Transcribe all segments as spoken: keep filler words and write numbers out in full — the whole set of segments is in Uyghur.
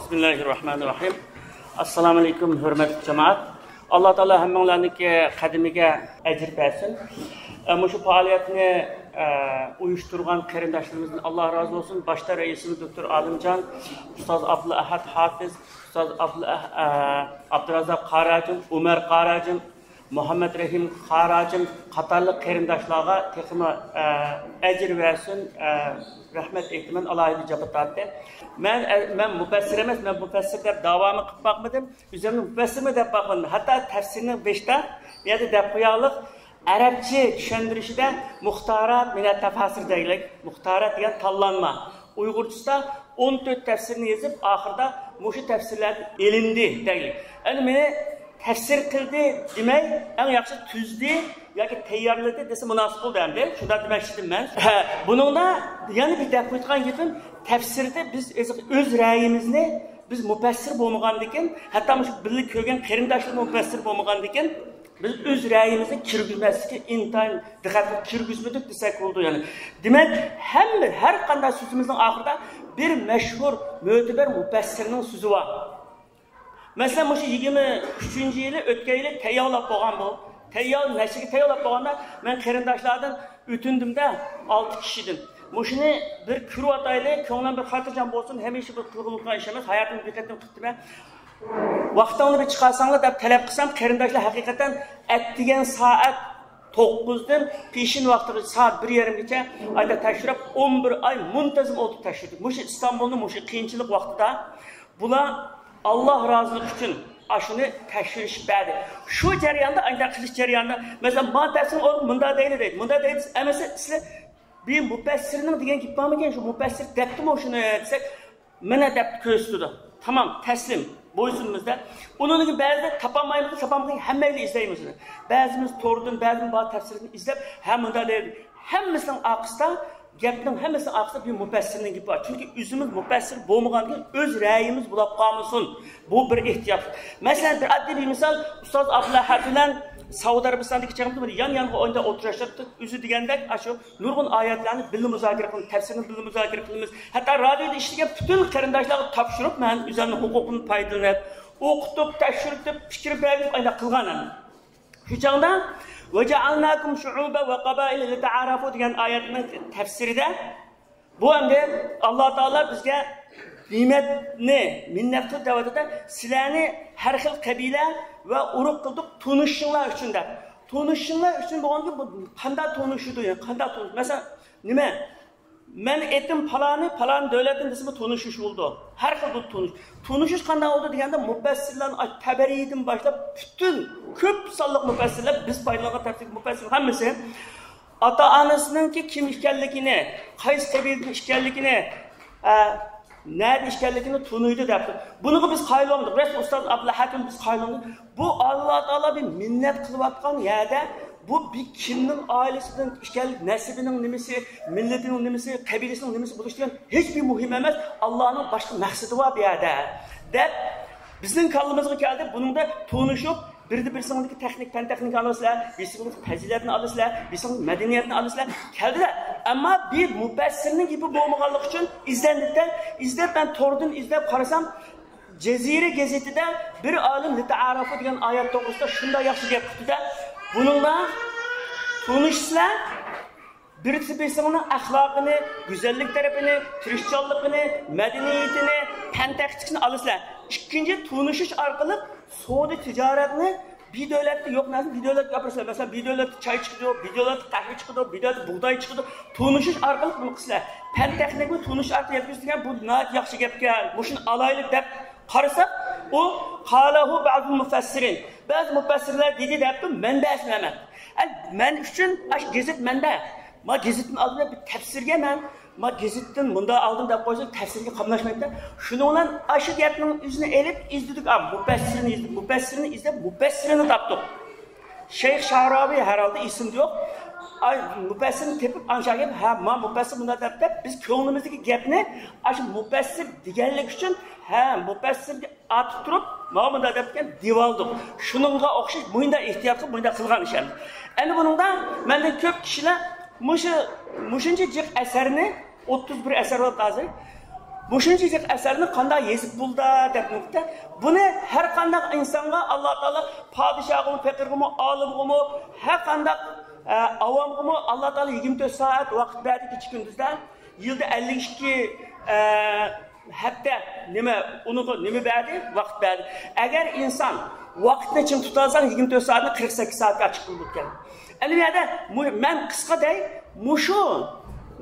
بىسمىللاھىررەھمانىررەھىم. ئەسسالامۇ ئەلەيكۇم، ھۆرمەتلىك جامائەت. ئاللا تائالا ھەممىڭلارنىڭكى قەدىمىگە ئەجىر بەرسۇن. ئە، مۇشۇ پائالىيەتنى، ئە، ئۇيۇشتۇرغان قېرىنداشلىرىمىزدىن ئاللا رازى بولسۇن. باشتا رەئىسىمىز دوكتور ئالىمجان، ئۇستاز ئابدۇلئەھەد ھافىز، ئۇستاز ئابدۇلئەھ-، ئە، ئابدۇرازاق قاراجىم، ئۆمەر قاراجىم، مۇھەممەد رەھىم قاراجىم قاتارلىق قېرىنداشلارغا تېخىمۇ، ئە، ئەجىر بەرسۇن، ئە، رەھمەت ئېيتىمەن، ئالاھىدە جاپا تارتتى. مەن، ئە، مەن مۇپەسسىر ئەمەس، مەن مۇپەسسىر دەپ داۋامۇ قىلىپ باقمىدىم. ئۆزۈمنى مۇپەسسىرمۇ دەپ باقمىدىم. ھەتتا تەپسىرنىڭ بېشىدا، بۇ يەردە دەپ قويايلىق، ئەرەبچە چۈشەندۈرۈشىدە مۇختارات مىنە تەفاسىر دەيلىك. مۇختارات دېگەن تاللانما. ئۇيغۇرچىسىدا ئون تۆت تەپسىرنى يېزىپ، ئاخىرىدا مۇشۇ تەپسىرلەردىن ئېلىندى دەيلى. ئەمدى مېنى تەپسىر قىلدى دېمەي، ئەڭ ياخشى تۈزدى ياكى تەييارلىدى دېسە مۇناسىپ بولىدۇ ئەمدى. شۇنداق دېمەكچىدىم مەن. ھە، بۇنىڭدا يەنە بىر دەپ قويىدىغان گېپىم، تەپسىردە بىز ئۆز، ئۆز رەيىمىزنى، بىز مۇپەسسىر بولمىغاندىكىن، ھەتتا مۇشۇ بىللە كۆرگەن قېرىنداشلار مۇپەسسىر بولمىغاندىكىن، بىز ئۆز رەيىمىزنى كىرگۈزمەسلىككە ئىنتايىن دىققەت قىلىپ كىرگۈزمىدۇق دېسەك بولىدۇ يەنى. دېمەك، ھەممە، ھەر قانداق سۆزىمىزنىڭ ئاخىرىدا بىر مەشھۇر، مۆتىبەر مۇپەسسىرنىڭ سۆزى بار. مەسىلەن، مۇشۇ يىگىرمە ئۈچىنچى يىلى، ئۆتكەن يىلى تەييارلاپ بولغان بۇ. تەييار، نەشرگە تەييارلاپ بولغاندا، مەن قېرىنداشلاردىن ئۆتۈندۈم-دە، ئالتە كىشىدىن. مۇشۇنى بىر كۆرۈۋاتايلى، كۆڭلۈم بىر خاتىرجەم بولسۇن، ھەمىشە بىر قىلغۇلۇق ئىش ئەمەس، ھاياتىمدا بىر قېتىم قىپتىمەن. ۋاقتىڭنى بىر چىقارساڭلار دەپ تەلەپ قىلسام، قېرىنداشلار ھەقىقەتەن ئەتىگەن سائەت توققۇزدىن پېشىن ۋاقتىغىچە، سائەت بىر يېرىمگىچە ئايدا تەكشۈرۈپ، ئون بىر ئاي مۇنتەزىم ئولتۇرۇپ تەكشۈردۇق. مۇشۇ ئىستانبۇلنىڭ مۇشۇ قىيىنچىلىق ۋاقتىدا بۇلار ئاللا رازىلىقى ئۈچۈن ئاشۇنى تەكشۈرۈشۈپ بەردى. شۇ جەرياندا، ئايدا قىلىش جەريانىدا، مەسىلەن، ما تەسىرىڭ ئۇ مۇنداق دەيلى دەيدۇ. مۇنداق دەيدۇ، ئەمەسە سىلەر بىر مۇپەسسىرنىڭ دېگەن گېپى بارمىكەن، شۇ مۇپەسسىر دەپتىمۇ شۇنى دېسەك، مانا دەپ كۆرسىتىدۇ. تامام، تەسلىم، بويسۇنىمىز-دە. ئۇنىڭدىن كېيىن بەزىدە تاپالمايمىز، تاپالمىغان ھەممەيلەن ئىزدەيمىز ئۇنى. بەزىمىز توردىن، بەزىمىز بار تەپسىرىدىن ئىزدەپ، ھە، مۇنداق دەيدۇ. ھەممىسىنىڭ ئارقىسىدا، گەپنىڭ ھەممىسىنىڭ ئارقىسىدا بىر مۇپەسسىرنىڭ گېپى بار. چۈنكى ئۆزىمىز مۇپەسسىر بولمىغاندىن كېيىن ئۆز رەيىمىز بولاپ قالمىسۇن. بۇ بىر ئېھتىيات. مەسىلەن، بىر ئاددىي بىر مىسال، ئۇستاز ئابدۇلئەھەد بىلەن سەئۇدى ئەرەبىستاندىكى چېغىمدا بىر يان-يانغا ئوينىدا ئولتۇرۇشاتتۇق. ئۆزى دېگەندەك، ئاشۇ نۇرغۇن ئايەتلەرنى بىللە مۇزاكىرە قىلىمىز، تەپسىرنى بىللە مۇزاكىرە قىلىمىز. ھەتتا رادىيودا ئىشلىگەن پۈتۈن قېرىنداشلارغا تاپشۇرۇپ، مەن ئۆزۈمنىڭ ھوقۇقۇمنى پايدىلىنىپ، ئوقۇتۇپ، تەكشۈرتۈپ، پىكىر بەرگۈزۈپ، ئاينداق قىلغان ئەمدى. شۇ چاغدا، «وجعلناكم شعوبا وقبائل لتعارفوا» دېگەن ئايەتنىڭ تەپسىرىدە، بۇ ئەمدى ئاللا تائالا بىزگە نېمەتنى، مىننەت قىلىپ دەۋاتىدۇ. سىلەرنى ھەر خىل قەبىلە ۋە ئۇرۇق قىلدۇق، تونۇشۇشۇڭلار ئۈچۈن دەپ. تونۇشۇشۇڭلار ئۈچۈن بولغاندىكىن، بۇ قانداق تونۇشىدۇ؟ يەنى قانداق تونۇش؟ مەسىلەن، نېمە؟ مەن ئېتىم پالانى، پالان دۆلەتتىن دېسىمۇ تونۇشۇش بولىدۇ. ھەر خىل بولۇپ تونۇش. تونۇشۇش قانداق بولىدۇ دېگەندە، مۇپەسسىرلەرنى، ئاي، تەبەرىدىن باشلاپ پۈتۈن كۆپ سانلىق مۇپەسسىرلەر، بىز پايدىلانغان تەپسىر مۇپەسسىر ھەممىسى ئاتا-ئانىسىنىڭكى كىم ئىكەنلىكىنى، قايسى قەبىلىدىن ئىكەنلىكىنى، ئە، نەدە ئىكەنلىكىنى تونۇيدۇ دەپتۇ. بۇنىڭغا بىز قايىل بولمىدۇق. رەسمىي ئۇستاز ئابدۇلھەكىم بىز قايىل بولمىدۇق. بۇ ئاللا تائالا بىر مىننەت قىلىۋاتقان يەردە، بۇ بىر كىمنىڭ ئائىلىسىدىن ئىكەنلىك، نەسىبىنىڭ نېمىسى، مىللىتىنىڭ نېمىسى، قەبىلىسىنىڭ نېمىسى بولۇش دېگەن ھېچ بىر مۇھىم ئەمەس. ئاللانىڭ باشقا مەقسىتى بار بۇ يەردە، دەپ بىزنىڭ كاللىمىزغا كەلدى. بۇنىڭدا تونۇشۇپ، بىردە بىرسىڭىزدىكى تېخنىك، پەن تېخنىكا ئالىسىلەر، بىرسىڭىزدىكى پەزىلەتنى ئالىسىلەر، بىرسىڭىز مەدەنىيەتنى ئالىسىلەر. كەلدىلەر. ئەمما بىر مۇپەسسىرنىڭ گېپى بولمىغانلىقى ئۈچۈن ئىزدەندىكتە، ئىزدەپ، مەن توردىن ئىزدەپ قارىسام، جەزىرە گېزىتىدە بىر ئالىم لىتائارافۇ دېگەن ئايەت توغرىسىدا شۇنداق ياخشى گەپ قىپتۇ-دە، بۇنىڭدا تونۇشسىلەر، بىرسى بىرسىنىڭ ئەخلاقىنى، گۈزەللىك تەرىپىنى، تىرىشچانلىقىنى، مەدەنىيىتىنى، پەن تېخنىكىسىنى ئالىسىلەر. ئىككىنچى، تونۇشۇش ئارقىلىق سودا تىجارەتنى بىر دۆلەتتە يوق نەرسىنى بىر دۆلەتكە ئاپىرىسىلەر. مەسىلەن، بىر دۆلەتتە چاي چىقىدۇ، بىر دۆلەتتە قەھۋە چىقىدۇ، بىر دۆلەتتە بۇغداي چىقىدۇ. تونۇشۇش ئارقىلىق بۇنى قىلسىلەر. پەن تېخنىكىنى تونۇشۇش ئارقىلىق يەتكۈزسە دېگەن بۇ ناھايىتى ياخشى گەپكەن. مۇشۇنى ئالايلى دەپ قارىساق، ئۇ قالاھۇ بەزۇل مۇفەسسىرىن. بەزى مۇپەسسىرلەر دېدى دەپتۇ، مەنبەسى نېمە؟ ئە، مەن ئۈچۈن ئاشۇ گېزىت مەنبە. ما گېزىتتىن ئالدىم دەپ بىر تەپسىرگە مەن، ما گېزىتتىن مۇنداق ئالدىم دەپ قويسا تەپسىرگە قاملاشمايدۇ. شۇنىڭ بىلەن ئاشۇ گەپنىڭ ئۆزىنى ئېلىپ ئىزدىدۇق. ئا، مۇپەسسىرنى ئىزدەپ، مۇپەسسىرنى ئىزدەپ، مۇپەسسىرنى تاپتۇق. شەيخ شارابى ھەرھالدا ئېسىمدە يوق. ئاي، مۇپەسسىرنى تېپىپ، ئانچە گەپ، ھە، ما مۇپەسسىر مۇنداق دەپ، دەپ، بىز كۆڭلىمىزدىكى گەپنى ئاشۇ مۇپەسسىر دېگەنلىك ئۈچۈن، ھە، مۇپەسسىرگە ئاتىپ تۇرۇپ، ماۋۇ مۇنداق دەپتىكەن، دېۋالدۇق. شۇنىڭغا ئوخشاش مۇنداق ئېھتىيات قىلىپ، مۇنداق قىلغان ئىش ئەمدى. ئەنە بۇنىڭدا مەندىن كۆپ كىشىلەر مۇشۇ، مۇشۇنچە جىق ئەسەرنى، ئوتتۇز بىر ئەسەر بولۇپتۇ ھازىر. مۇشۇنچە يىللىق ئەسەرنى قانداق يېزىپ بولدى دەپ نۇقتا. بۇنى ھەر قانداق ئىنسانغا ئاللا تائالا، پادىشاھقىمۇ، پەقىرگىمۇ، ئالىمغىمۇ، ھەر قانداق، ئە، ئاۋامغىمۇ ئاللا تائالا يىگىرمە تۆت سائەت ۋاقىت بەردى كېچە كۈندۈزدە. يىلدا ئەللىك ئىككى، ئە، ھەپتە نېمە، ئۇنىڭغا نېمە بەردى؟ ۋاقىت بەردى. ئەگەر ئىنسان ۋاقىتنى چىڭ تۇتالىسا، يىگىرمە تۆت سائەتنى قىرىق سەككىز سائەتكە ئاچىققىلى بولىدىكەن. ئەمدى بۇ يەردە مۇ-، مەن قىسقا دەي، مۇشۇ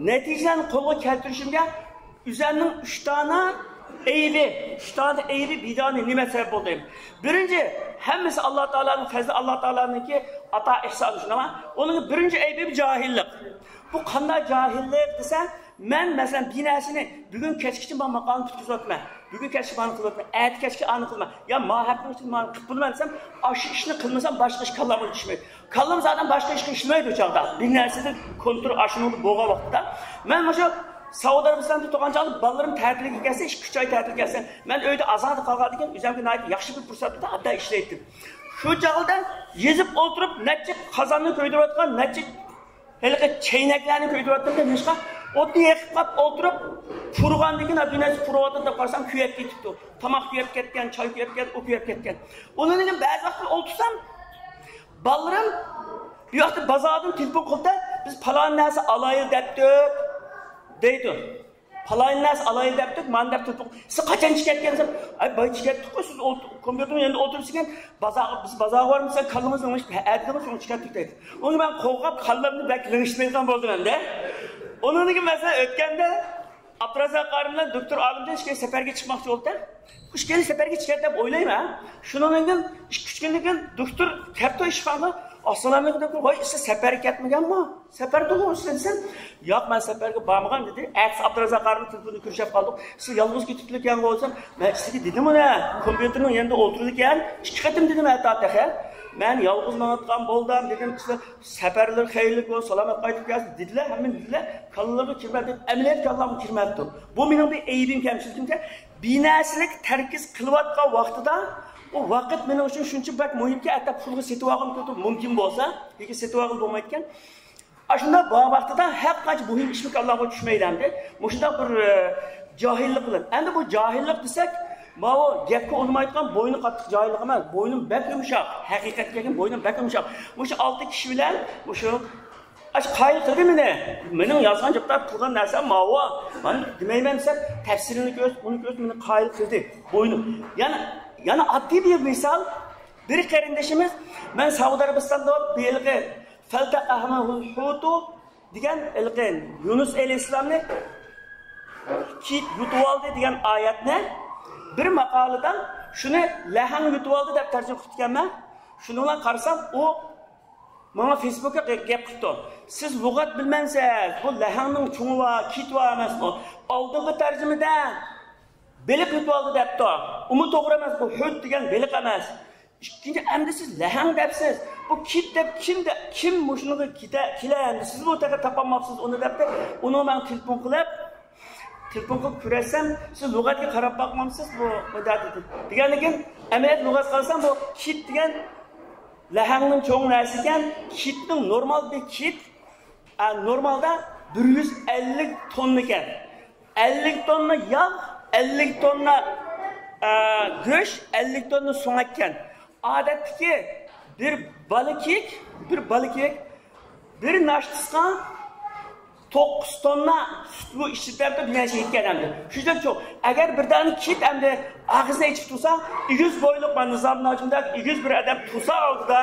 نەتىجىلەرنى قولغا كەلتۈرۈشۈمگە ئۆزەمنىڭ ئۈچ دانە ئەيىبى، ئۈچ دانە ئەيىبى، بىدانى نېمە سەۋەب بولدى؟ بىرىنچى، ھەممىسى ئاللا تائالانىڭ پەزلى، ئاللا تائالانىڭكى ئاتا ئېھسانى شۇنداقمۇ؟ ئۇنىڭ بىرىنچى ئەيىبى جاھىللىق. بۇ قانداق جاھىللىق دېسە، مەن، مەسىلەن، بىر نەرسىنى بۈگۈن كەچكىچە مانا ماقالىنى پۈتكۈزۈۋاتىمەن، بۈگۈن كەچكىچە مانا قىلىۋاتىمەن، ئەتە كەچكە ئانى قىلىمەن، يا ما ھەپتىنىڭ ئىچىدە مانا قىلىپ بولىمەن دېسەم، ئاشۇ ئىشنى قىلمىسام، باشقا ئىش كاللامغا چۈشمەيدۇ. كاللام زادەن باشقا ئىشقا ئىشلىمەيدۇ ئۇ چاغدا. بىر نەرسىدە كونترول ئاشۇنىڭدا بولغان ۋاقىتتا. مەن مۇشۇ سەئۇدى ئەرەبىستاندا تۇرغان چاغدا بالىلىرىم تەتىلگە كەلسە، ئىككى ئۈچ ئاي تەتىلگە كەلسە، مەن ئۆيدە ئازادە قالغاندىكىن، ئۆزۈمگە ناھايىتى ياخشى بىر پۇرسەت بولدى، ئاددا ئىشلەيتتىم. شۇ چاغدا يېزىپ ئولتۇرۇپ، نەچچە قازاننى كۆيدۈرۈۋاتقان، نەچچە ھېلىقى چەينەكلەرنى كۆيدۈرۈۋاتىمەن، نېمىشقا؟ ئوتنى يېقىپ قاپ ئولتۇرۇپ، پۇرىغاندىن كېيىن، بىر نەرسە پۇرىۋاتىدۇ دەپ قارىسام، كۆيۈپ كېتىپتۇ. تاماق كۆيۈپ كەتكەن، چاي كۆيۈپ كەتكەن، ئۇ كۆيۈپ كەتكەن. ئۇنىڭدىن كېيىن بەزى ۋاقىت ئولتۇرسام، بالىلىرىم بۇ ياقتا بازاردىن تېلېفون قىلىپتۇ، بىز پالان نەرسە ئالايلى دەپتۇق، دەيدۇ. پالان نەرسە ئالايلى دەپتۇق، مانا دەپ تۇرۇپ، سىز قاچان چىقىپ كەتكەنسىز؟ ئاي، باي چىقىپ كەتتۇققۇ، سىز ئولت-، كومپيۇتېرنىڭ يېنىدا ئولتۇرۇپ كەتكەن، بازارغا، بىز بازارغا بارمىساق، كاللىڭىز لىڭشىپ، ھە دېدىڭىز، شۇڭا چىقىپ كەتتۇق دەيدۇ. ئۇنى مەن قوغلاپ، كاللامنى بەك لىڭشىتمايدىغان بولدۇم ئەمدى. ئۇنىڭدىن كېيىن مەسىلەن ئۆتكەندە، ئابدۇرازاق قارىي بىلەن دوكتور ئالىمجان ئىككىسى سەپەرگە چىقماقچى بولدى. ئىككىيلەن سەپەرگە چىقىدۇ دەپ ئويلايمەن. شۇنىڭدىن كېيىن ئىككى ئۈچ كۈندىن كېيىن دوكتور كەپتۇ ئىشخانىغا. ئەسسالامۇئەلەيكۇم دەپ، ۋاي، سىز سەپەرگە كەتمىگەنمۇ؟ سەپەردىغۇ سىز دېسەم، ياق، مەن سەپەرگە بارمىغان دېدى. ئەتىسى ئابدۇرازاق قارىي بىلەن تېلېفوندا كۆرۈشۈپ قالدۇق. سىز يالغۇز كېتىپتىكەنغۇ دېسەم، مەن سىزگە دېدىم ئۇنى، كومپيۇتېرنىڭ يېنىدا ئولتۇرىدىكەن. ئىككى قېتىم دېدىم ھەتتا تېخى. مەن يالغۇز ماڭىدىغان بولدۇم دېدىم. سىلەر سەپەرلىرى خەيرلىك بولسۇن، سالامەت قايتىپ كەلسۇن دېدىلەر، ھەممىنى دېدىلەر. كاللىلىرىغا كىرمەيدۇ، ئەمەلىيەت كاللامغا كىرمەپتۇ. بۇ مېنىڭ بىر ئەيىبىم، كەمچىلىكىمكەن. بىر نەرسىلىك تەركىز قىلىۋاتقان ۋاقتىدا، ئۇ ۋاقىت مېنىڭ ئۈچۈن شۇنچە بەك مۇھىمكى، ھەتتا پۇلغا سېتىۋالغىلى مۇمكىن بولسا، لېكىن سېتىۋالغىلى بولمايدىكەن. ئاشۇنداق بار ۋاقتىدا ھەر قانچە مۇھىم ئىشمۇ كاللامغا چۈشمەيدۇ ئەمدى. مۇشۇنداق بىر، ئە، جاھىللىق بىلەن. ئەمدى بۇ جاھىللىق دېسەك، ماۋۇ گەپكە ئۇنىمايدىغان بوينى قاتتىق جاھىللىق ئەمەس. بوينۇم بەك يۇمشاق. ھەقىقەتكە كەلگەن بوينۇم بەك يۇمشاق. مۇشۇ ئالتە كىشى بىلەن مۇشۇ ئاشۇ قايىل قىلدى مېنى. مېنىڭ يازغان جاپتا قىلغان نەرسەم ماۋۇ. مانا دېمەيمەن دېسە، تەپسىرىنى كۆرسە، ئۇنى كۆرسە، مېنى قايىل قىلدى. بوينۇم. يەنە، يەنە ئاددىي بىر مىسال. بىر قېرىندىشىمىز، مەن سەئۇدى ئەرەبىستاندا بىر ھېلىقى فەلتەقەھۇمۇل ھۇتۇ دېگەن ھېلىقى يۇنۇس ئەلەيھىسسالامنى كىت يۇتۇۋالدى دېگەن ئايەتنى بىر ماقالىدا شۇنى لەھەڭ يۇتۇۋالدى دەپ تەرجىمە قىپتىكەنمەن. شۇنىڭ بىلەن قارىسام، ئۇ ماڭا فېيسبۇكقا گەپ قىپتۇ. سىز لۇغەت بىلمەمسىز، بۇ لەھەڭنىڭ چوڭى بار، كىتى بار ئەمەسمۇ؟ ئالدىنقى تەرجىمىدە بېلىق يۇتۇۋالدى دەپتۇ. ئۇمۇ توغرا ئەمەس، بۇ ھۇت دېگەن بېلىق ئەمەس. ئىككىنچى، ئەمدى سىز لەھەڭ دەپسىز. بۇ كىت دەپ كىم دە-، كىم مۇشۇنىڭغا كېتە-، كېلە ئەمدى؟ سىزمۇ تېخى تاپالماپسىز ئۇنى دەپتۇ. ئۇنىڭغا مەن تېلېفون قىلىپ، تېلېفون قىلىپ كۆرەتسەم، سىز لۇغەتكە قاراپ باقمامسىز بۇ مۇددەتتە دېگەندىن كېيىن، ئەمەلىيەت لۇغەت قارىسام، بۇ كىت دېگەن لەھەڭنىڭ چوڭ نەرسە ئىكەن. كىتنىڭ نورمال بىر كىت، ئە، نورمالدا بىر يۈز ئەللىك توننا ئىكەن. ئەللىك توننا ياغ، ئەللىك توننا، ئە، گۆش، ئەللىك توننا سۆڭەك ئىكەن. ئادەتتىكى بىر بالا كېيىك، بىر بالا كېيىك بىر ناشتىسىغا توققۇز توننا سۈتمۇ ئىچىدۇ دەپ بىر نەرسە يەيدىكەن ئەمدى. شۇنچىلىك چوڭ. ئەگەر بىر دانە كىت ئەمدى ئاغزىنى ئېچىپ تۇرسا، ئېگىز بويلۇق، مانا نىزام ناجىمدەك ئېگىز بىر ئادەم تۇرسا ئالدىدا،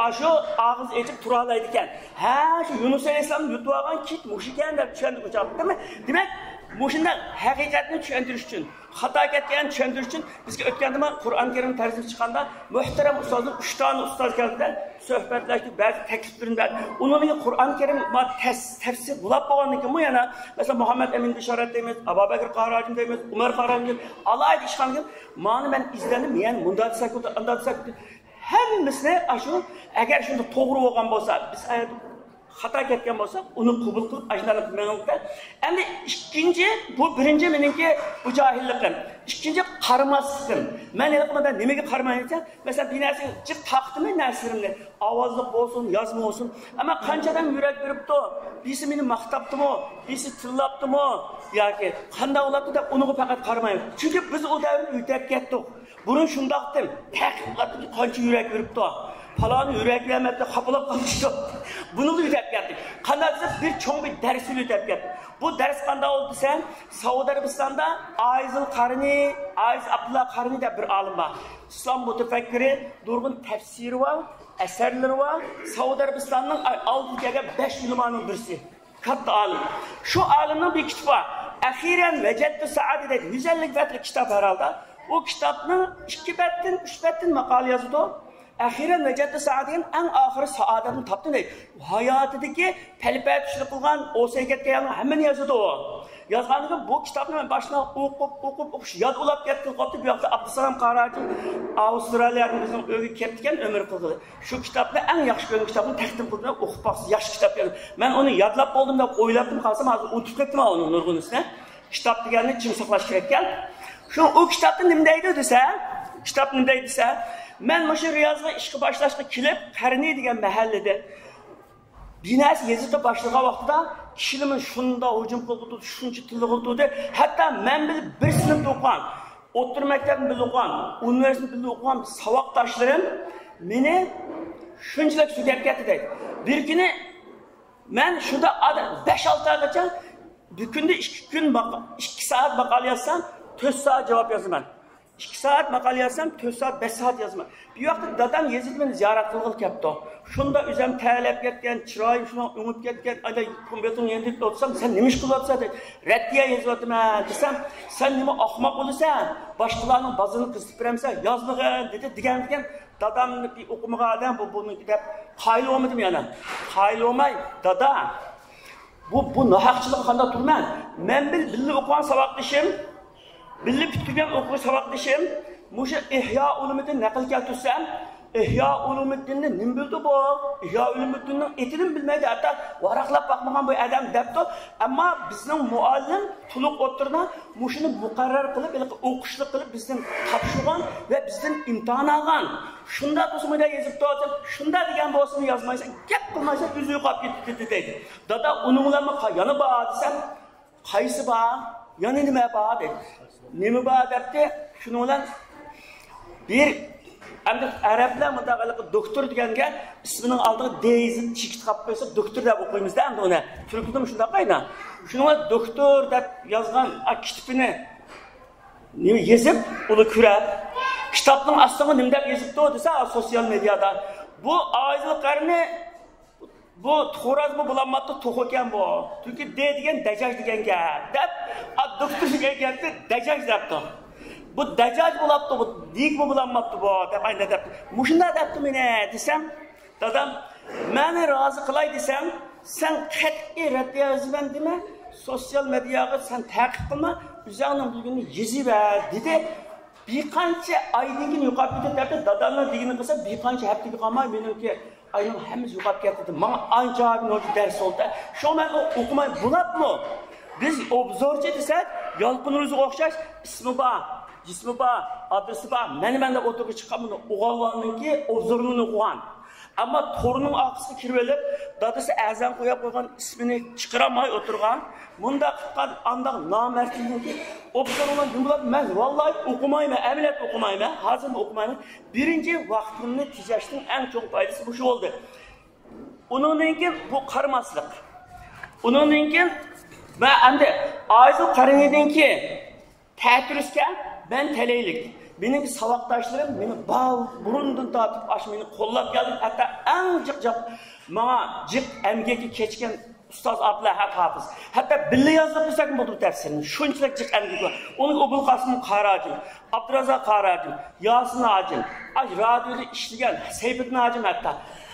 ئاشۇ ئاغزى ئېچىپ تۇرالايدىكەن. ھە، شۇ يۇنۇس ئەلەيھىسسالام يۇتۇۋالغان كىت مۇشۇكەن دەپ چۈشەندۈرگۈچى ئاپتىمۇ؟ دېمەك، مۇشۇنداق ھەقىقەتنى چۈشەندۈرۈش ئۈچۈن، خاتا كەتكەننى چۈشەندۈرۈش ئۈچۈن بىزگە ئۆتكەندىمۇ قۇرئان كەرىم تەرجىمىسى چىققاندا، مۆھتەرەم ئۇستازىمىز ئۈچ دانە ئۇستاز كەلدى-دە، سۆھبەتلەشتى، بەزى تەكلىپلىرىنى بەردى. ئۇنىڭدىن كېيىن قۇرئان كەرىم ما-، تەس-، تەپسىر بولۇپ بولغاندىن كېيىنمۇ يەنە، مەسىلەن، مۇھەممەد ئەمىن بىشارەت دەيمىز، ئابابەكىر قاراجىم دەيمىز، ئۇمەر قاراجىم دەيمىز، ئالاھىدە ئىشخانىدىن مانا مەن ئىزدەندىم، يەنە مۇنداق دېسەك بولدى، ئانداق دېسەك بولدى. ھەممىسىنى ئاشۇ، ئەگەر شۇنداق توغرا بولغان بولسا، بىز خاتا كەتكەن بولسا، ئۇنى قوبۇل قىلىپ، ئاشۇنداق مېڭىڭلار. ئەمدى ئىككىنچى، بۇ بىرىنچى مېنىڭكى بۇ جاھىللىقىم. ئىككىنچى، قارىماسلىقىم. مەن ھېلىقى مۇنداق نېمىگە قارىمايمەن دېسە، مەسىلەن، بىر نەرسىگە جىق تارقىتىمەن نەرسىلىرىمنى. ئاۋازلىق بولسۇن، يازما بولسۇن. ئەمما قانچە ئادەم يۈرەك بېرىپتۇ، بىرسى مېنى ماختاپتىمۇ، بىرسى تىللاپتىمۇ ياكى قانداق بولۇپتۇ دەپ ئۇنىڭغا پەقەت قارىمايمەن. چۈنكى بىز ئۇ دەۋرنى ئۆتۈپ كەتتۇق. بۇرۇن شۇنداقتىم. تەھقىقلاتتىكى قانچە يۈرەك بېرىپتۇ. پالانى يۈرەك بەرمەپتۇ، خاپىلاپ قالمىشتۇ. بۇنىلا ئۆتۈپ كەتتى. قانداق دېسە، بىر چوڭ بىر دەرس ئۆتۈپ كەتتى. بۇ دەرس قانداق بولدى دېسە، سەئۇدى ئەرەبىستاندا ئايزىل قارنى، ئايز ئابدۇللا قارنى دەپ بىر ئالىم بار. ئىسلام مۇتەپەككىرى، نۇرغۇن تەپسىرى بار، ئەسەرلىرى بار. سەئۇدى ئەرەبىستاننىڭ ئالدىن كەلگەن بەش ئۆلىمانىڭ بىرسى. كاتتا ئالىم. شۇ ئالىمنىڭ بىر كىتابى بار. ئەخىرەن ۋەجەدتۇ سائادە دەيدۇ. يۈز ئەللىك بەتلىك كىتاب ھەرھالدا. ئۇ كىتابنىڭ ئىككى بەتتىن، ئۈچ بەتتىن ماقالە يازىدۇ. ئەخىرەن ۋەجەدتۇ سائادە دېگەن ئەڭ ئاخىرى سائادەتنى تاپتىم دەيدۇ. ھاياتىدىكى پەلىپەتىچىلىك قىلغان، ئوسال كەتكەن يەرنىڭ ھەممىنى يازىدۇ. يازغاندىن كېيىن بۇ كىتابنى مەن باشتىن ئوقۇپ، ئوقۇپ، ئوقۇش ياد ئۇلاپ كەتتىم. قاپتۇ. بۇ ياقتا ئابدۇسالام قاراجىم ئاۋسترالىيەدىن بىزنىڭ ئۆيگە كەپتىكەن، ئۆمۈر قىلغىلى. شۇ كىتابنى، ئەڭ ياخشى كۆرگەن كىتابنى تەقدىم قىلدىم، ئوقۇپ باقسا ياخشى كىتاب ئىكەن. مەن ئۇنى يادلاپ بولدۇم دەپ ئويلاپتىم، قارىسام ھازىر ئۇنتۇپ كەتتىم ئۇنىڭ نۇرغۇنىسىنى. كىتاب دېگەننى چىڭ ساقلاش كېرەك ئىكەن. شۇ ئۇ كىتابتا نېمە دەيدۇ دېسە، كىتاب نېمە دەيدۇ دېسە، مەن مۇشۇ رىيازغا ئىشقا باشلاشقا كېلىپ، قەرنى دېگەن مەھەللىدە بىناسى يېزىققا باشلىغان ۋاقتىدا كىشىلەر مېنى شۇنداق ھۇجۇم قىلغىلى تۇردى، شۇنچە تىللىغىلى تۇردى. ھەتتا مەن بىلەن بىر سىنىپتا ئوقۇغان، ئوتتۇرا مەكتەپنى بىللە ئوقۇغان، ئۇنىۋېرسىتېتنى بىللە ئوقۇغان ساۋاقداشلىرىم مېنى شۇنچىلىك سۆكۈپ كەتتى دەيدۇ. بىر كۈنى مەن شۇنداق ئادەم، بەش-ئالتە ئايغىچە بىر كۈندە ئىككى كۈن ماق-، ئىككى سائەت ماقالە يازسام، تۆت سائەت جاۋاب يازىمەن. ئىككى سائەت ماقالە يازسام، تۆت سائەت، بەش سائەت يازىمەن. بۇ ۋاقىتتا دادام يېزىدە مېنى زىيارەت قىلغىلى كەپتۇ. شۇنداق ئۆزۈم تەرلەپ كەتكەن، چىرايىم شۇنداق ئۆڭۈپ كەتكەن، ئانداق كومپيۇتېرنىڭ يېنىدا ئولتۇرسام، سەن نېمە ئىش قىلىۋاتىسەن دەيدۇ. رەددىيە يېزىۋاتىمەن دېسەم، سەن نېمە ئاخماق بولىسەن، باشقىلارنىڭ بازىرىنى قىزىتىپ بېرەمسەن، يازمىغىن دېدى دېگەندىكىن، دادامنى بىر ئوقۇمىغان ئادەم بۇ، بۇنىڭكى دەپ قايىل بولمىدىم يەنە. قايىل بولماي، دادا، بۇ، بۇ ناھەقچىلىققا قانداق تۇرىمەن؟ مەن بىلەن بىللە ئوقۇغان ساۋاقدىشىم، بىللە پۈتتۈرگەن ئوقۇغان ساۋاقدىشىم مۇشۇ ئىھيا ئۇلۇمىدىن نەقىل كەلتۈرسەم، ئىھيا ئۇلۇمىدىننى نېمە بىلدى بۇ؟ ئىھيا ئۇلۇمىدىننىڭ ئېتىنىمۇ بىلمەيدۇ، ھەتتا ۋاراقلاپ باقمىغان بۇ ئادەم دەپتۇ. ئەمما بىزنىڭ مۇئەللىم تولۇق ئوتتۇرىدا مۇشۇنى مۇقەررەر قىلىپ، ھېلىقى ئوقۇشلۇق قىلىپ بىزدىن تاپشۇرغان ۋە بىزدىن ئىمتىھان ئالغان. شۇنداق بولسا مۇنداق يېزىپتۇ دېسەم، شۇنداق دېگەن بولسىمۇ يازمايسەن، گەپ قىلمايسەن، ئۆزى يوقاپ كېتىپتۇ دەيدۇ. دادا، ئۇنىڭ بىلەنمۇ قا-، يەنە بار دېسەم، قايسى بار؟ يەنە نېمە بار دەيدۇ. نېمە بار دەپتۇ، شۇنىڭ بىلەن بىر، ئەمدى ئەرەبلەر مۇنداق ھېلىقى دوكتور دېگەنگە ئىسمىنىڭ ئالدىغا دې يېزىپ چېكىت قاپقا قويسا، دوكتور دەپ ئوقۇيمىز-دە ئەمدى ئۇنى. تۈركىدىمۇ شۇنداق ئەينە. شۇنىڭ بىلەن دوكتور دەپ يازغان ئا كىتابىنى نېمە يېزىپ، ئۇنى كۆرۈپ، كىتابنىڭ ئاستىغا نېمە دەپ يېزىپتۇ دېسە، سوتسىيال مېدىيادا، بۇ ئايزىل قەرنى، بۇ خورازمۇ بولالماپتۇ، توخۇ ئىكەن بۇ. چۈنكى دې دېگەن دەجاج دېگەن گەپ دەپ، ئا، دوكتور دېگەن گەپنى دەجاج دەپتۇ. بۇ دەجاج بولاپتۇ، بۇ دېگىمۇ بولالماپتۇ بۇ دەپ، ئاينى دەپتۇ. مۇشۇنداق دەپتۇ مېنى دېسەم، دادام، مەنى رازى قىلاي دېسەڭ، سەن قەتئىي رەددىيە يازىمەن دېمە، سوتسىيال مېدىياغا سەن تەقىب قىلما، ئۆزۈڭنىڭ بىلگىنىنى يېزىۋەر دېدى. بىر قانچە ئايدىن كېيىن يوقاپ كېتىپ دەپتۇ، دادامنىڭ دېگىنىنى قىلسا، بىر قانچە ھەپتىگە قالماي مېنىڭكى ئاينىڭ ھەممىسى يوقاپ كەتتى دېدى. ماڭا ئانچە نوچى دەرس بولدى. شۇڭا مەن ئۇ ئوقۇماي بولۇپمۇ، بىز ئوبزورچى دېسەك، يالقۇن روزىغا ئوخشاش ئىسمى بار، جىسمى بار، ئادرېسى بار، مەن، مەن دەپ ئوتتۇرىغا چىققان بۇنى ئوقۇغانلارنىڭكى ئوبزورىنى ئوقۇغان. ئەمما تورنىڭ ئارقىسىغا كىرىۋېلىپ، دادىسى ئەزان قويۇپ قويغان ئىسمىنى چىقىرالماي ئولتۇرغان، مۇنداق قىلغان، ئانداق نامەردلىكنىڭكى ئوبزورىنى نېمە بولۇپ، مەن ۋاللاھى ئوقۇمايمەن، ئەمەلىيەتتە ئوقۇمايمەن، ھازىرمۇ ئوقۇمايمەن. بىرىنچى، ۋاقتىمنى تېجەشنىڭ ئەڭ چوڭ پايدىسى مۇشۇ بولدى. ئۇنىڭدىن كېيىن بۇ قارىماسلىق. ئۇنىڭدىن كېيىن مەن ئەمدى ئايزىل قەرنىدىن كېيىن تەتۈرۈسكە مەن تەلەيلىك. مېنىڭ ساۋاقداشلىرىم مېنى بال-، بۇرۇندىن تارتىپ ئاشۇ مېنى قوللاپ كەلدى. ھەتتا ئەڭ جىق جاپ-، ماڭا جىق ئەمگىكى كەچكەن ئۇستاز ئابدۇلئەھەد ھاپىز. ھەتتا بىللە يازدۇق دېسەكمۇ بولىدۇ تەپسىرنى. شۇنچىلىك جىق ئەمگىكى بار. ئۇنىڭ ئوبۇلقاسىم قاراجىم، ئابدۇرازاق قاراجىم، ياسىن ھاجىم، ئاش رادىيودا ئىشلىگەن سەيپىدىن ھاجىم ھەتتا.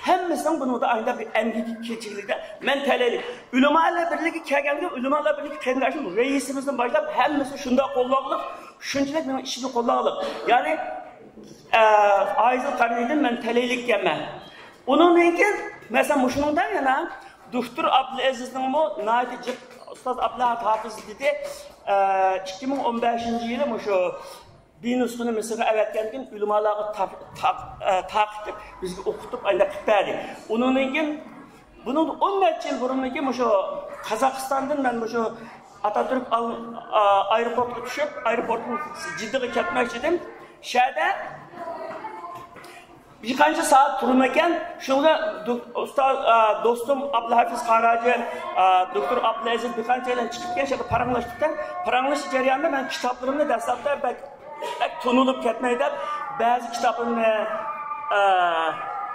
ھەممىسىنىڭ بۇنىڭدا ئاينىدا بىر ئەمگىكى كېچىكلىكتە مەن تەلەيلىك. ئۆلىمالار بىرلىكى كەلگەندە ئۆلىمالار بىرلىكى قېرىنداشلىرىم رەئىسىمىزدىن باشلاپ ھەممىسى شۇنداق قوللاغلىق، شۇنچىلىك مېنىڭ ئىشىمنى قوللاغلىق. يەنى، ئە، ئايزىل قەرنىدىن مەن تەلەيلىك ئىكەنمەن. ئۇنىڭدىن كېيىن، مەسىلەن، مۇشۇنىڭدا يەنە دوكتور ئابدۇلئەزىزنىڭمۇ ناھايىتى جىق، ئۇستاز ئابدۇلئەھەد ھاپىز دېدى، ئە، ئىككى مىڭ ئون بەشىنچى يىلى مۇشۇ بىر نۇسخىنى مىسىرغا ئەۋەتكەندىن كېيىن ئۆلىمالارغا تا-، تا-، ئە، تارقىتىپ، بىزگە ئوقۇتۇپ، ئانداق قىلىپ بەردى. ئۇنىڭدىن كېيىن، بۇنىڭدىن ئون نەچچە يىل بۇرۇندىن كېيىن مۇشۇ قازاقىستاندىن مەن مۇشۇ ئاتاتۈرك ئال-، ئا، ئايروپورتقا چۈشۈپ، ئايروپورتتىن جىددىغا كەتمەكچى ئىدىم. شەدە بىر قانچە سائەت تۇرىمەن ئىكەن، شۇنىڭدا دو-، ئۇستاز، ئا، دوستۇم ئابدۇلھەپىز قاراجى، ئا، دوكتور ئابدۇلئەزىز بىر قانچە بىلەن چىقىپ كەلگەن، شۇ يەردە پاراڭلاشتۇق. پاراڭلىشىش جەريانىدا مەن كىتابلىرىمنى دەسلەپتە بەك، بەك تونۇلۇپ كەتمەي دەپ، بەزى كىتابلىرىمنى، ئا،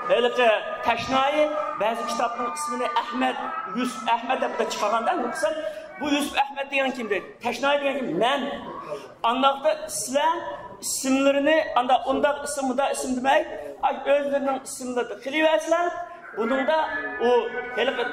ھېلىقى تەشنايى، بەزى كىتابنىڭ ئىسمىنى ئەھمەد، يۈسۈپ ئەھمەد دەپ چىقارغاندا، بۇ يۈسۈپ ئەھمەد دېگەن كىم دەيدۇ؟ تەشنايى دېگەن كىم؟ مەن. ئانداقتا سىلەر ئىسىملىرىنى، ئاندا ئۇنداق ئىسىم، مۇنداق ئىسىم دېمەي، ئاي، ئۆزلىرىنىڭ ئىسىملىرىدا قىلىۋەرسىلەر. بۇنىڭدا ئۇ ھېلىقى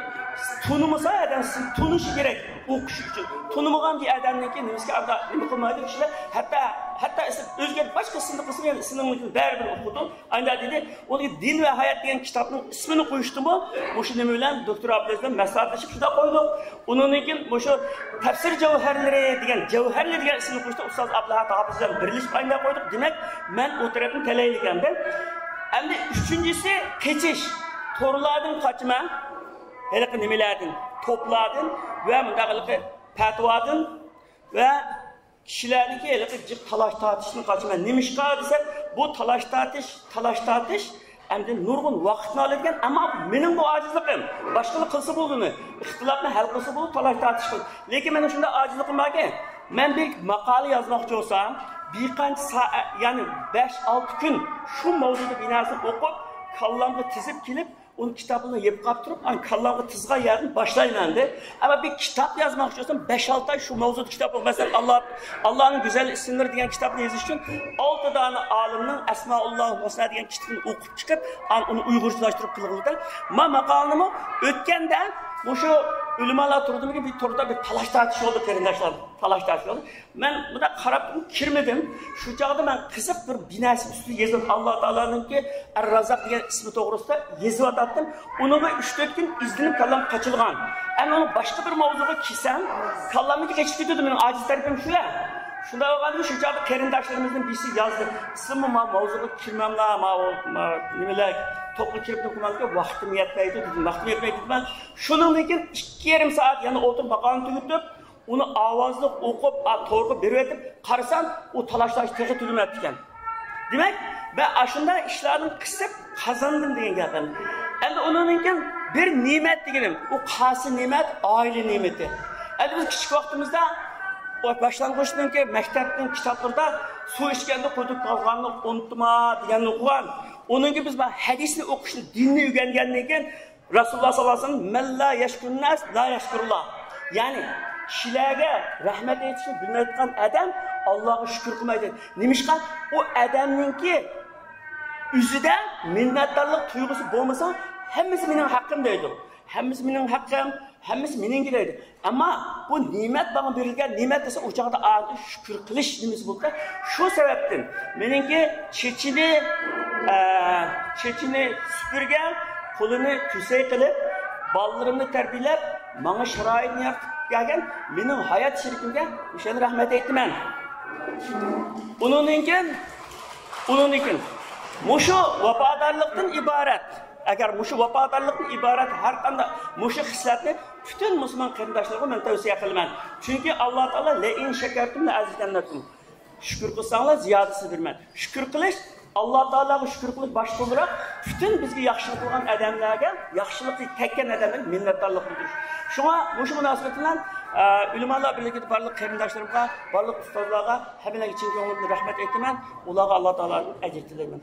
تونۇمىسا ئادەم سىزنى تونۇشى كېرەك ئوقۇش ئۈچۈن. تونۇمىغان بىر ئادەمنىڭكى نېمىسىگە ئاندا نېمە قىلمايدۇ كىشىلەر. ھەتتا، ھەتتا ئىسىم ئۆزگەرتىپ باشقا ئىسىمدا قىلسىمۇ يەنە ئىسمىنىڭ بەرىبىر ئوقۇيدۇ. ئانداق دېدى، ئۇنىڭ دىن ۋە ھايات دېگەن كىتابنىڭ ئىسمىنى قويۇشتىمۇ، مۇشۇ نېمە بىلەن دوكتور ئابلىز بىلەن مەسلىھەتلىشىپ شۇنداق قويدۇق. ئۇنىڭدىن كېيىن مۇشۇ تەپسىر جەۋھەرلىرى دېگەن، جەۋھەرلىرى دېگەن ئىسىمنى قويۇشتا ئۇستاز ئابلىھەت ھاپىز بىلەن بىرلىشىپ ئانداق قويدۇق. دېمەك، مەن ئۇ تەرەپنى تەلەيلىكەندىم. ئەمدى ئۈچىنچىسى قېچىش. تورلاردىن قاچىمەن. ھېلىقى نېمىلەردىن، توپلاردىن ۋە مۇنداق ھېلىقى پەتىۋادىن ۋە كىشىلەرنىڭكى ھېلىقى جىق تالاش تارتىشتىن قاچىمەن. نېمىشقا دېسەك، بۇ تالاش تارتىش، تالاش تارتىش ئەمدى نۇرغۇن ۋاقىتنى ئالىدىكەن، ئەمما مېنىڭ بۇ ئاجىزلىقىم. باشقىلار قىلسا بولىدۇ ئۇنى. ئىختىلاپنى ھەل قىلسا بولىدۇ، تالاش تارتىش قىلىپ. لېكىن مېنىڭ شۇنداق ئاجىزلىقىم باركى، مەن بىر ماقالە يازماقچى بولسام، بىر قانچە سائەت، يەنى بەش-ئالتە كۈن شۇ ماۋزۇدا بىر نەرسىنى ئوقۇپ، كاللامغا تىزىپ كېلىپ، ئۇنى كىتابىنى يېپىپ قاپ تۇرۇپ، ئان كاللامغا تىزغان يەردىن باشلايمەن دە. ئەمما بىر كىتاب يازماقچى بولسام، بەش-ئالتە ئاي شۇ ماۋزۇدا كىتاب ئوقۇ. مەسىلەن، ئاللا، ئاللانىڭ گۈزەل ئىسىملىرى دېگەن كىتابنى يېزىش ئۈچۈن ئالتە دانە ئالىمنىڭ ئەسمائۇللاھىل ھۇسنا دېگەن كىتابىنى ئوقۇپ چىقىپ، ئان ئۇنى ئۇيغۇرچىلاشتۇرۇپ قىلغىلىدا. ما ماقالىنىمۇ ئۆتكەندە مۇشۇ ئۆلىمالار تۇردىمىكىن بىر توردا بىر تالاش تارتىش بولدى، قېرىنداشلار. تالاش تارتىش بولدى. مەن بۇنداق قاراپ كىرمىدىم. شۇ چاغدا مەن قىزىق بىر بىناسى ئۈستىدە يېزىپ، ئاللا تائالانىڭكى ئەر-رازاق دېگەن ئىسمى توغرىسىدا يېزىۋاتاتتىم. ئۇنىڭغا ئۈچ-تۆت كۈن ئىزدىنىپ كاللام قاچىلىغان. ئەمما ئۇنى باشقا بىر ماۋزۇغا كىيسەم، كاللامنىڭكى قېچىپ كېتىدۇ. مېنىڭ ئاجىز تەرىپىم شۇ. شۇنداق بولغاندىكىن شۇ چاغدا قېرىنداشلىرىمىزدىن بىرسى يازدى. ئىسمى ما ماۋزۇغا كىرمەملا، ما، ما نېمىلەر، توپقا كىرىپ نېمە قىلمامدىكىن، ۋاقتىم يەتمەيدۇ دېدىم. ۋاقتىم يەتمەيدۇ دېدىم. شۇنىڭدىن كېيىن ئىككى يېرىم سائەت يەنە ئولتۇرۇپ ماقالىنى تۈگىتىپ، ئۇنى ئاۋازلىق ئوقۇپ، ئا، تورغا بېرىۋېتىپ قارىسام، ئۇ تالاش-تارتىش تېخى تۈگىمەپتىكەن. دېمەك، مەن ئاشۇنداق ئىشلاردىن قىسىپ قازاندىم دېگەن گەپ. ئەمدى ئۇنىڭدىن كېيىن بىر نېمەت دېگىنىم، ئۇ قاسى نېمەت، ئائىلە نېمىتى. ئەمدى بىز كىچىك ۋاقتىمىزدا باشلانغۇچنىڭكى مەكتەپنىڭ كىتابلىرىدا سۇ ئىچكەندە قۇدۇق قازغاننى ئۇنتۇما دېگەننى ئوقۇغان. ئۇنىڭكى بىز بۇ ھەدىسنى ئوقۇشنى، دىننى ئۆگەنگەندىن كېيىن رەسۇلۇللا ساللاللاھۇ ئەلەيھى ۋەسەللەم، «مەن لا يەشكۇرۇنناس لا يەشكۇرۇللا.» يەنى، كىشىلەرگە رەھمەت ئېيتىشنى بىلمەيدىغان ئادەم ئاللاغا شۈكۈر قىلمايدۇ. نېمىشقا؟ ئۇ ئادەمنىڭكى ئۆزىدە مىننەتدارلىق تۇيغۇسى بولمىسا، ھەممىسى مېنىڭ ھەققىم دەيدۇ. ھەممىسى مېنىڭ ھەققىم، ھەممىسى مېنىڭكى دەيدۇ. ئەمما بۇ نېمەت ماڭا بېرىلگەن نېمەت دېسە، ئۇ چاغدا ئادەتتە شۈكۈر قىلىش نېمىسى بولىدۇ. شۇ سەۋەبتىن مېنىڭكى چېچىنى، ئە، چېچىنى سۈپۈرگەن، قولىنى كۈسەي قىلىپ، بالىلىرىمنى تەربىيەلەپ، ماڭا شارائىتنى يارىتىپ بەرگەن مېنىڭ ھايات شېرىكىمگە ئوشۇنى رەھمەت ئېيتىمەن. ئۇنىڭدىن كېيىن، ئۇنىڭدىن كېيىن مۇشۇ ۋاپادارلىقتىن ئىبارەت، ئەگەر مۇشۇ ۋاپادارلىقتىن ئىبارەت ھەر قانداق مۇشۇ خىسلەتنى پۈتۈن مۇسۇلمان قېرىنداشلارغا مەن تەۋسىيە قىلىمەن. چۈنكى ئاللا تائالا «لەئىن شەكەرتۇم لەئەزىدەننەكۇم». شۈكۈر قىلساڭلار، زىيادىسىنى بېرىمەن. شۈكۈر قىلىش، ئاللا تائالاغا شۈكۈر قىلىش باشتا ئولتۇراق، پۈتۈن بىزگە ياخشىلىق قىلغان ئادەملەرگە، ياخشىلىقى تەگكەن ئادەملەرگە مىننەتدارلىق بىلدۈرۈش. شۇڭا مۇشۇ مۇناسىۋەت بىلەن، ئە، ئۆلىمالار بىرلىكىدە بارلىق قېرىنداشلىرىمغا، بارلىق ئۇستازلارغا، ھەممىلەرگە چىن كۆڭلۈمدىن رەھمەت ئېيتىمەن. ئۇلارغا ئاللا تائالادىن ئەجىر تىلەيمەن.